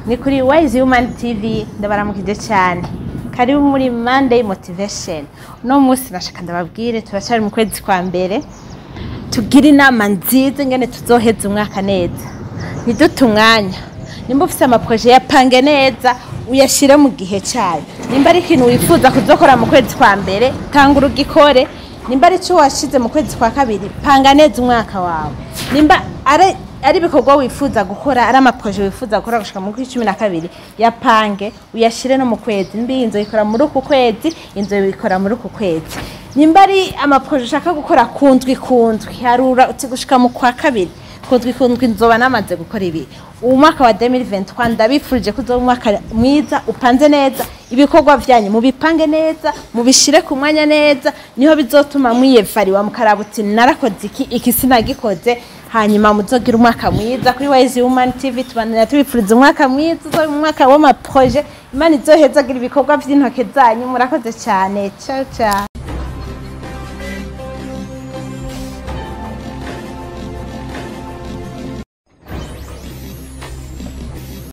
Ni kuri Wise Human TV, ndabaramukije cyane. Karibu muri Monday Motivation. Uno munsi nashaka ndababwire, turacyari mu kwezi kwa mbere, tugire inama nziza ingene tuzoheza umwaka neza. Ntidute umwanya. Nimba ufise amaproje, yapange neza, uyashire mu gihe cyayo. Nimba ari ikintu wifuza kuzokora mu kwezi kwa mbere, tangura ugikore. Nimba ari ico washize mu kwezi kwa kabiri, panga neza umwaka wawe. Nimba ari ibikorwa wifuza gukora, ari amaproje wifuza gukora gushika mu kwezi 12, yapange uyashire no mu kwezi. Nimba iyi nzu ikora muri uku kwezi, inzu ikora muri uku kwezi. Nimba ari amaproje ushaka gukora kundwi kundwi, harura uti gushika mu kwa kabiri, kundwi kundwi nzoba namaze gukora ibi. Uwu mwaka wa 2023 ndabifurije ko uzoba umwaka mwiza upanze neza. Ibikorwa vyanyu mubipange neza, mubishire ku mwanya neza, niho bizotuma mwiyevariwa mukaraba uti narakoze iki, iki sinagikoze. Hanyuma muzogira umwaka mwiza. Kuri Wise Human TV tubandanya tubifuriza umwaka mwiza, uzoba umwaka w'amaproje. Imana izohezagira ibikorwa vy'intoke zanyu. Murakoze cyane. Ciao ciao.